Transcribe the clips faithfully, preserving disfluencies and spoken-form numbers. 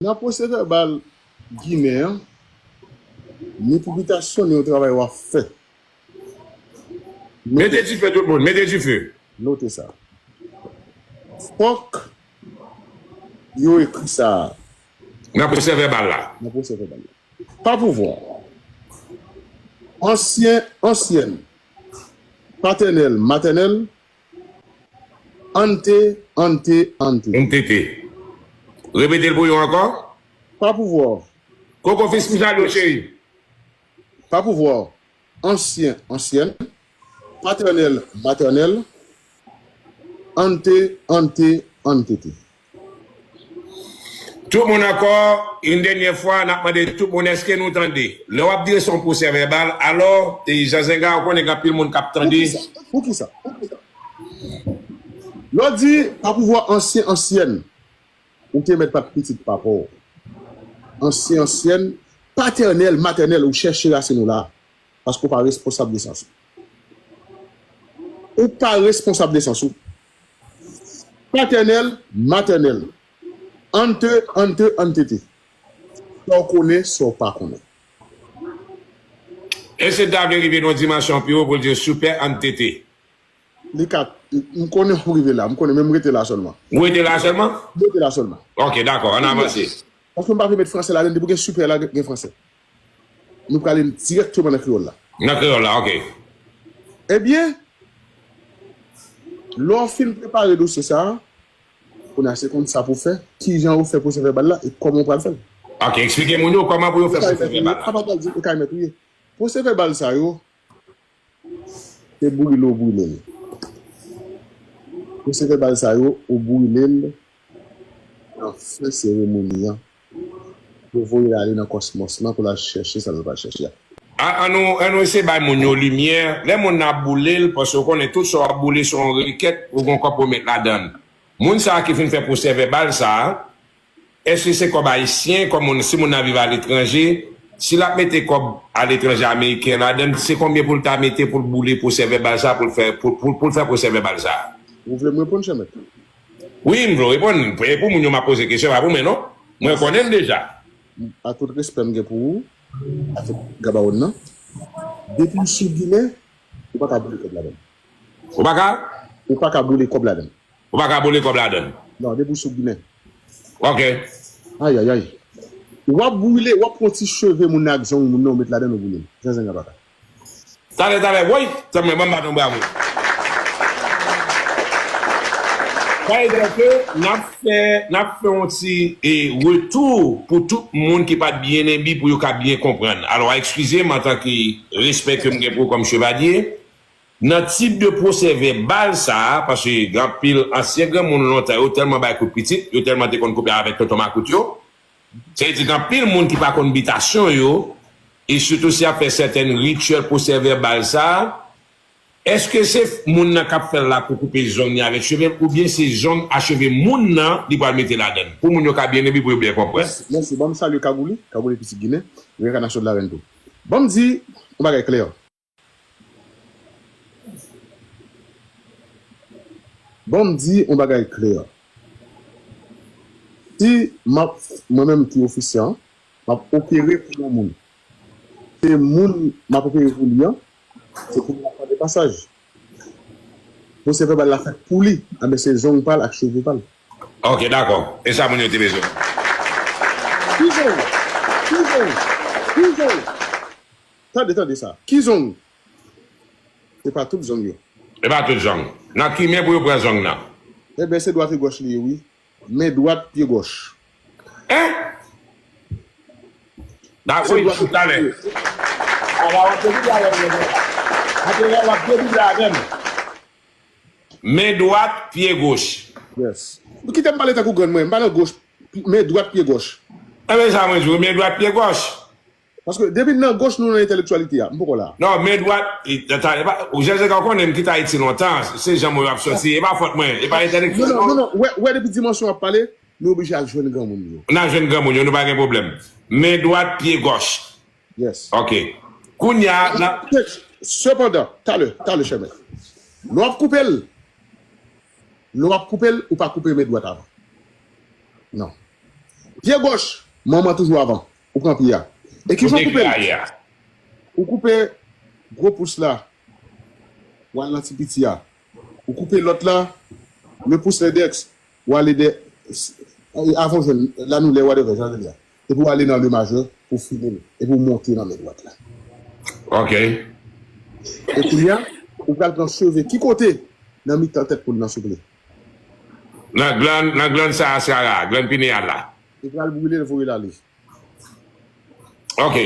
Nan pwosevèbal ginen an, ni pibitasyon, ni yon travay w ap fè. Mete dife, tout moun, mete dife. Note sa. Fòk yo ekri sa a. Nan pwosevèbal la. Nan pwosevèbal la. Pa pouvwa. Ansyen, ansyèn. Patènèl, matènèl. Ante, ante, ante. Ante. Repete l pou yo ankò. Pa pouvwa. Koko fis, m salye w, cheri. Pa pouvwa. Ansyen, ansyèn. Patènèl, matènèl. Ante, ante, antete. Tout moun ankò, yon dènyè fwa, n ap mande tout moun, èske nou tande? Lè w ap drese yon pwosevèbal, alò, e, Jan Zenga, ou konnen gen anpil moun k ap tande. Poukisa? Poukisa? Lè w di, pa pouvwa ansyen, ansyèn, ou te mèt pa t pitit papa w. Ansyen, ansyèn, patènèl, matènèl, ou chèche rasin ou la. Paske w pa responsab nesans ou. Ou pa responsab nesans ou. Patènèl, matènèl. Ante, ante, antete. Sa w konnen, sa w pa konnen. Èske l ta vle rive nan yon dimansyon pi wo pou l di super antete? Li ka, m konnen w rive la, m konnen, men m rete la sèlman. Ou rete la sèlman? M rete la sèlman. Ok, dakò, ann avanse. Paske m pa vle met franse ladan, depi w gen super la, gen franse. Nou prale dirèkteman nan kreyòl la. Nan kreyòl la, ok. Ebyen, lè w fin prepare dosye sa a, kounye a se konn sa pou w fè, kijan w fè pwosevèbal la e kòman w pral fè l. Ok, eksplike moun yo kòman pou yo fè pwosevèbal la. Papa pral di, ou ka remèt ou ye. Pwosevèbal sa yo, se brile w brile l. Pwosevèbal sa yo, ou brile l nan fen seremoni an. Yo voye l ale nan kòsmòs lan pou l al chèche sa l pral chèche a. An, an nou, an nou eseye bay moun yo limyè. Lè moun nan ap boule l, paske w konnen tout sa w ap boule se yon rekèt, ou gen yon kòb pou w met ladan l. Moun sa a ki fin fè pwosevèbal sa a, èske se kòb ayisyen, kòm moun, si moun nan viv aletranje, si l ap mete kòb aletranje ameriken ladan l, se konbyen pou l ta mete pou l boule pwosevèbal sa a, pou l fè, pou, pou, pou l fè pwosevèbal sa a? Ou vle m reponn, chè mèt? Wi, m vle w reponn. E pou moun yo m ap poze kesyon, pa pou mwen non. Mwen konnen l deja. A tout respè m gen pou ou, a tout gabawon nan, depi w sou Ginen, ou pa ka boule kòb ladan l. Ou pa ka? Ou pa ka boule kòb ladan l. Ou pa ka boule kòb ladan l. Non, depi w sou Ginen. Ok. Ayayay. W ap boule, w ap pran ti cheve moun nan ak zong moun nan, ou met ladan l, ou boule l. Jan Zenga pa ka. Talè, talè, woy! Tanmen, ban m bat yon bravo. Sa vle di ke n ap fè, n ap fè yon ti e, retou pou tout moun ki pa t byen enbi pou yo ka byen konprann. Alò, eskize m antanke respè ke m gen pou ou kòm chevalye. Nan tip de pwosevèbal sa a, paske gen anpil ansyen granmoun lontan, yo tèlman bay kout pitit, yo tèlman te konn koupe avèk tonton makout yo, se vle di gen anpil moun ki pa konn bitasyon yo, e sitou si y ap fè sèten rityèl pwosevèbal sa a, èske se moun nan k ap fè l la pou koupe zong li avèk cheve l, oubyen se zong a cheve moun nan li pral mete ladan l? Pou moun yo ka byen enbi, pou yo byen konprann. Mèsi, mèsi. Ban m salye Kagouli, Kagouli Pitit Ginen, reyinkanasyon de la rèn tou. Ban m di yon bagay klè. Ban m di yon bagay klè. Si m ap, mwen menm ki ofisyan, m ap opere pou yon moun. Se moun m ap opere pou li an, se pou li an fè de pasaj. Pwosevèbal la fèt pou li, anben se zong pa l ak cheve pa l. Ok, dakò. E sa moun yo te bezwen. Ki zong? Ki zong? Ki zong? Tande, tande sa. Ki zong? Se pa tout zong yo. Se pa tout zong. Nan ki men pou yo pran zong nan? Enben, se dwat e gòch li ye, wi. Men dwat, pye gòch. Hein? Dakò, wi, talè. Ala w ap pye Bib la avè m, nèg la. Ap pye Bib la avè m. Men dwat, pye gòch. Yes. Kite m pale tankou grann mwen. M pa nan gòch. Men dwat, pye gòch. Enben, sa mwen di w, men dwat, pye gòch. Paske depi nan gòch nou nan entèlektyalite a, m poko la. Non, men dwat, e, ta, e pa, ou Jan Zenga konnen m kite Ayiti lontan, se jan mo yo ap sòti, e pa fòt mwen, e pa entèlektyèl non. Non, non, non, wè, wè depi dimansyon w ap pale, nou oblije al jwenn granmoun yo. N al jwenn granmoun yo, nou pa gen pwoblèm. Men dwat, pye gòch. Yes. Ok. Kounya, la. Sepandan, talè, talè, chè mèt. Lè w ap koupe l, lè w ap koupe l, ou pa koupe men dwat avan. Non. Pye gòch, manman toujou avan. Ou pran pye a. E kijan w koupe l? Ou koupe gwo pous la, w al nan ti piti a. Ou koupe lòt la, le pouce l'index, w ale de, avan w jwenn la nou lè whatever, jan w vle a. Epi w ale nan le majè pou w fini l. Epi w monte nan men dwat la. Ok. E kounye a, ou pral pran cheve ki kote nan mitan tèt poul nan souple. Nan glann, nan glann sa a, sa a, glann pineyal la. Ou pral brile l, voye l ale. Ok.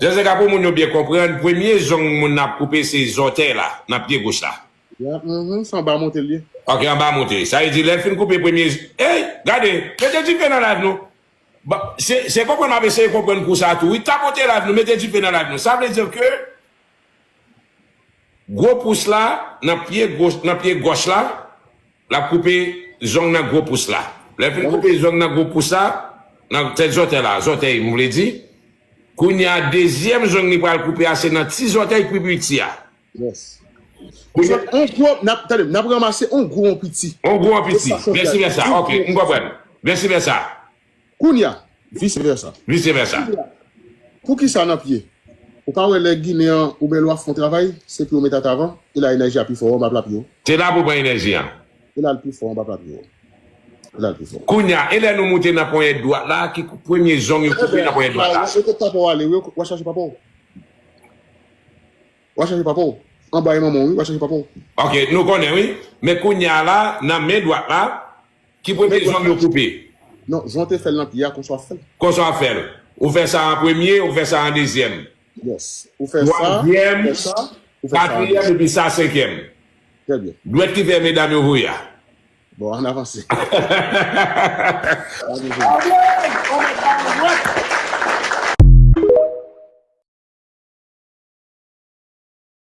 Jessica, pou moun yo byen konprann, premye zong moun ap koupe se zòtèy la, nan pye goch la. Ya, mhm, se anba monte l ye. Ok, anba monte. Sa vle di, lè l fin koupe premye, ey, gade, mete dife nan live nou. Ba, se, se konprann m ap eseye konprann kou sa tou. Wi, tapote live nou, mete dife nan live nou. Sa vle di ke gwo pous la, nan pye goch, nan pye gòch la, l ap koupe zong nan gwo pous la. Lè l fin koupe zong nan gwo pous la, nan tèt zòtèy la, zòtèy, m vle di, kounye a, dezyèm zong li pral koupe a, se nan ti zòtèy pi piti a. Yes. Kounye a, on gwo, n ap, tande, n ap ranmase on gwo, on piti. On gwo, on piti. Vès vèsa. Ok, m konprann. Vès vèsa. Kounye a, vice versa. Vice versa. Kounye a, poukisa nan pye? Ou pa wè lè Ginen an oubyen lwa fè yon travay, se pye w met atè avan, e la enèji a pi fò anba pla pye w. Se la pou pran enèji an. E la l pi fò anba pla pye w. E la l pi fò. Kounye a, e lè nou moute nan ponyèt dwat la, ki kou-, premye zong yo koupe nan ponyèt dwat la? Ebyen, se kote papa w ale, wi, w a chache papa w. W a chache papa w. Anba e manman w, wi, w a chache papa w. Ok, nou konnen, wi. Men kounye a la, nan men dwat la, ki premye zong yo koupe? Non, jan w te fè l nan pye a, konsa w ap fè l. Konsa w ap fè l. Ou fè sa an premye, ou fè sa an dezyèm. Yes. Ou fè sa, twazyèm, ou fè sa, ou fè sa an katriyèm, dezyèm. Epi sa senkyèm. Trè byen. Dwèt ki fè medam yo voye a. Bon, ann avanse. Ann avanse.